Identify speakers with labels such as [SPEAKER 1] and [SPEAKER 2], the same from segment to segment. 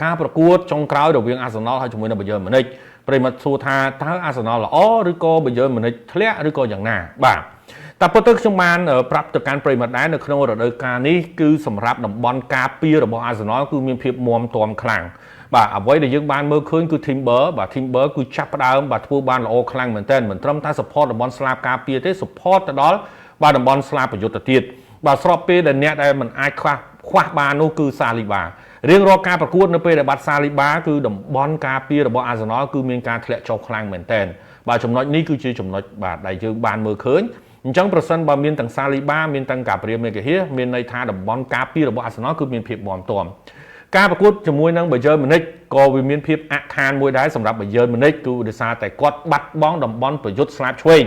[SPEAKER 1] ការប្រកួតចុងក្រោយរវាងអាសនលហើយជាមួយនឹងបាយឺម៉ូនិចប្រិមិត្តសួរថាតើអាសនលល្អឬក៏បាយឺម៉ូនិចធ្លាក់ឬក៏យ៉ាងណាបាទតែពិតទៅខ្ញុំបានប្រាប់ទៅកាន់ប្រិមិត្តដែរនៅក្នុងរដូវកាលនេះគឺសម្រាប់តំបន់ការពាររបស់អាសនលគឺមានភាពមាំទាំខ្លាំងបាទអ្វីដែលយើងបានមើលឃើញគឺ Timber បាទ Timber គឺចាប់ផ្ដើមបាទធ្វើបានល្អខ្លាំងមែនទែនមិនត្រឹមតែ support តំបន់ស្លាបការពារទេ support ទៅដល់បាទតំបន់ស្លាបប្រយុទ្ធទៅទៀតបាទស្របពេលដែលអ្នកដែលមិនអាចខ្វះបាននោះគឺសាលីបារៀងរាល់ការប្រកួតនៅពេលដែលបាត់សាលីបាគឺតំបន់ការពាររបស់អាសនលគឺមានការធ្លាក់ចុះខ្លាំងមែនទែនបាទចំណុចនេះគឺជាចំណុចបាទដែលយើងបានមើលឃើញអញ្ចឹងប្រសិនបើមានទាំងសាលីបាមានទាំងកាព្រាមេកាហៀមានន័យថាតំបន់ការពាររបស់អាសនលគឺមានភាពមាំទាំការប្រកួតជាមួយនឹងបាយឺម៉ូនិចក៏វាមានភាពអាក់ខានមួយដែរសម្រាប់បាយឺម៉ូនិចគឺដោយសារតែគាត់បាត់បង់តំបន់ប្រយុទ្ធស្លាបឆ្វេង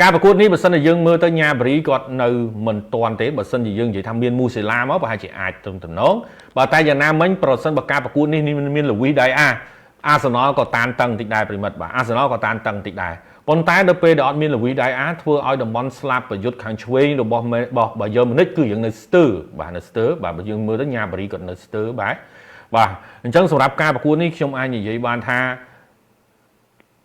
[SPEAKER 1] ការប្រកួតនេះបើសិនជាយើងមើលទៅញ៉ាបរីគាត់នៅមិនទាន់ទេបើសិនជាយើងនិយាយថាមានមូសេឡាមកប្រហែលជាអាចទំតំណងបើតែយ៉ាងណាមិញប្រសិនបើការប្រកួតនេះមានលូវីដៃអាអាសនលក៏តានតឹងតិចដែរប្រិមិត្តបាទអាសនលក៏តានតឹងតិចដែរប៉ុន្តែដល់ពេលដែលអត់មានលូវីដៃអាធ្វើឲ្យតំបន់ស្លាប់ប្រយុទ្ធខាងឆ្វេងរបស់របស់បាយឺម៉ូនិចគឺយើងនៅស្ទើបាទនៅស្ទើបាទបើយើងមើលទៅញ៉ាបរីគាត់នៅស្ទើបាទបាទអញ្ចឹងសម្រាប់ការប្រកួតនេះខ្ញុំអាចនិយាយបានថា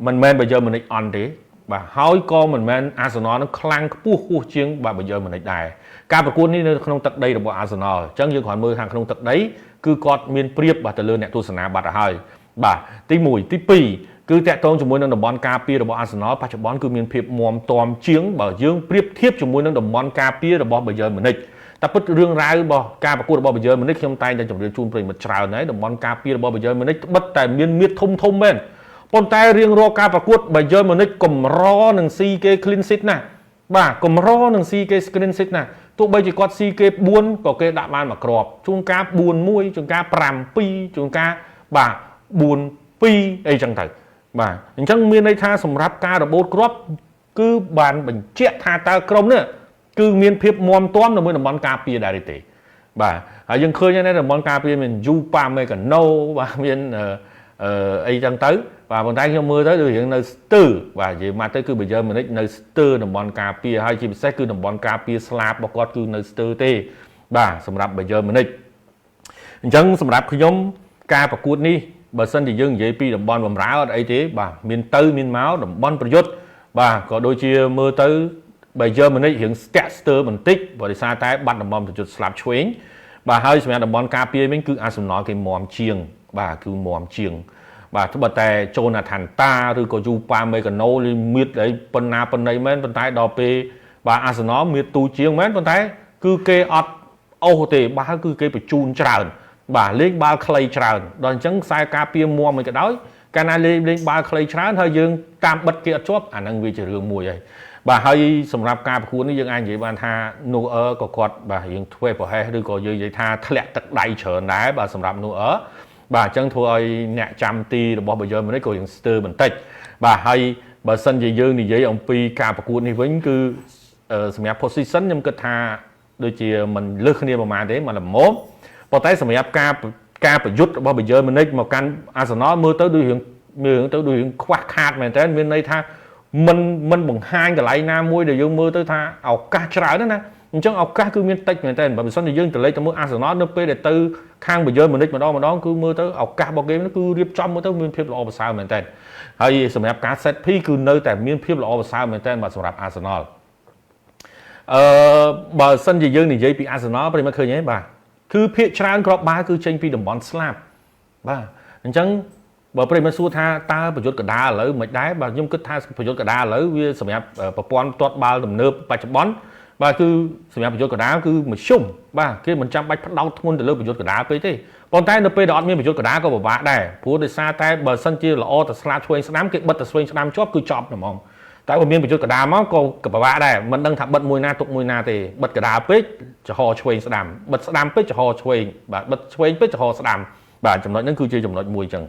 [SPEAKER 1] មិនមែនបាយឺម៉ូនិចអន់ទេបាទហើយក៏មិនមែនអាសនលនឹងខ្លាំងខ្ពស់ហួសជាងបាទបាយឺម៉ូនិចដែរការប្រកួតនេះនៅក្នុងទឹកដីរបស់អាសនលអញ្ចឹងយើងគ្រាន់មើលខាងក្នុងទឹកដីគឺគាត់មានប្រៀបបាទទៅលើអ្នកទស្សនាបាត់ទៅហើយបាទទី1ទី2គឺតាក់ទងជាមួយនឹងតំបន់ការពាររបស់អាសនលបច្ចុប្បន្នគឺមានភាពមាំទាំជាងបើយើងប្រៀបធៀបជាមួយនឹងតំបន់ការពាររបស់បាយឺម៉ូនិចតែពិតរឿងរ៉ាវរបស់ការប្រកួតរបស់បាយឺម៉ូនិចខ្ញុំតែងតែជម្រាបជូនប្រិយមិត្តច្រើនហើយតំបន់ការពាររបស់បាយឺម៉ូនិចត្បិតតែមានមៀតធំធំមែនប៉ុន្តែរៀងរាល់ការប្រកួតបាយឺម៉ូនិចកម្រនឹងស៊ីគេ clean sheet ណាបាទកម្រនឹងស៊ីគេ clean sheet ណាទោះបីជាគាត់ស៊ីគេ4ក៏គេដាក់បានមួយគ្រាប់ជួនកាល4-1ជួនកាល5-2ជួនកាលបាទ4-2អីចឹងទៅបាទអញ្ចឹងមានន័យថាសម្រាប់ការរបូតគ្រាប់គឺបានបញ្ជាក់ថាតើក្រុមនេះគឺមានភាពមាំទាំនៅមួយតំបន់ការពារដែរទេបាទហើយយើងឃើញនៅតំបន់ការពារមានយូប៉ាមេកាណូបាទមានអឺអីចឹងទៅបាទប៉ុន្តែខ្ញុំមើលទៅដូចរៀងនៅស្ទើបាទនិយាយមកទៅគឺបាយឺម៉ូនិចនៅស្ទើតំបន់ការពារហើយជាពិសេសគឺតំបន់ការពារស្លាបរបស់គាត់គឺនៅស្ទើទេបាទសម្រាប់បាយឺម៉ូនិចអញ្ចឹងសម្រាប់ខ្ញុំការប្រកួតនេះបើសិនជាយើងនិយាយពីតំបន់បំរើអត់អីទេបាទមានទៅមានមកតំបន់ប្រយុទ្ធបាទក៏ដូចជាមើលទៅបាយឺម៉ូនិចរៀងស្ទាក់ស្ទើរបន្តិចព្រោះដោយសារតែបាត់តំបន់ប្រយុទ្ធស្លាប់ឆ្វេងបាទហើយសម្រាប់តំបន់ការពារវិញគឺអាសំណល់គេមាំជាងបាទគឺមាំជាងបាទត្បិតតែចូលណាថាន់តាឬក៏យូប៉ាមេកាណូលីមៀតអីប៉ុណ្ណាប៉ុណ្ណីមែនប៉ុន្តែដល់ពេលបាទអាសនលមៀតទូជាងមែនប៉ុន្តែគឺគេអត់អូសទេបាទគឺគេបញ្ជូនច្រើនបាទលេងបាល់ខ្លីច្រើនដល់អញ្ចឹងខ្សែការពារមាំមិនក៏ដោយកាលណាលេងលេងបាល់ខ្លីច្រើនហើយយើងតាមបិទគេអត់ជាប់អាហ្នឹងវាជារឿងមួយហើយបាទហើយសម្រាប់ការប្រកួតនេះយើងអាចនិយាយបានថា Neuer ក៏គាត់បាទយើងធ្វើប្រហែសឬក៏យើងនិយាយថាធ្លាក់ទឹកដៃច្រើនដែរបាទសម្រាប់ Neuer បាទអញ្ចឹងធ្វើឲ្យអ្នកចាំទីរបស់បាយឺម៉ូនិចក៏យើងស្ទើរបន្តិចបាទហើយបើសិនជាយើងនិយាយអំពីការប្រកួតនេះវិញគឺសម្រាប់ position ខ្ញុំគិតថាដូចជាមិនលើសគ្នាប្រហែលទេមកល្មមប៉ុន្តែសម្រាប់ការប្រយុទ្ធរបស់បាយឺម៉ូនិចមកកាន់អាសនលមើលទៅដូចរឿងមើលទៅដូចរឿងខ្វះខាតមែនតើមានន័យថាមិនបង្ហាញកន្លែងណាមួយដែលយើងមើលទៅថាឱកាសច្រើនណាអញ្ចឹងឱកាសគឺមានតិចមែនតើបើមិនសិនជាយើងទៅលេខទៅមើលអាសនលនៅពេលដែលទៅខាងបាយឺម៉ូនិចម្ដងម្ដងគឺមើលទៅឱកាសរបស់គេគឺរៀបចំមើលទៅមានភាពល្អប្រសើរមែនតើហើយសម្រាប់ការ set piece គឺនៅតែមានភាពល្អប្រសើរមែនតើបាទសម្រាប់អាសនលអឺបើសិនជាយើងនិយាយពីអាសនលប្រិមត្តឃើញទេបាទគឺភាកច្រើនគ្រាប់បាល់គឺចេញពីតំបន់ស្លាប់បាទអញ្ចឹងបើប្រិមត្តសួរថាតើប្រយុទ្ធកដាលឥឡូវមិនដែរបាទខ្ញុំគិតថាប្រយុទ្ធកដាលឥឡូវវាសម្រាប់ប្រព័ន្ធទាត់បាល់ទំនើបបច្ចុប្បន្នបាទគឺសម្រាប់ប្រយុទ្ធកដាលគឺមធ្យមបាទគេមិនចាំបាច់ផ្ដោតធ្ងន់ទៅលើប្រយុទ្ធកដាលពេកទេប៉ុន្តែនៅពេលដែលអត់មានប្រយុទ្ធកដាលក៏ពិបាកដែរព្រោះដោយសារតែបើសិនជាល្អតែស្លាបឆ្វេងស្ដាំគេបិទតែឆ្វេងស្ដាំជាប់គឺចប់ហ្មងតែបើមានប្រយុទ្ធកដាលមកក៏ពិបាកដែរមិនដឹងថាបិទមួយណាទុកមួយណាទេបិទកដាលពេកចំហឆ្វេងស្ដាំបិទស្ដាំពេកចំហឆ្វេងបាទបិទឆ្វេងពេកចំហស្ដាំបាទចំណុចហ្នឹងគឺជាចំណុចមួយអញ្ចឹង។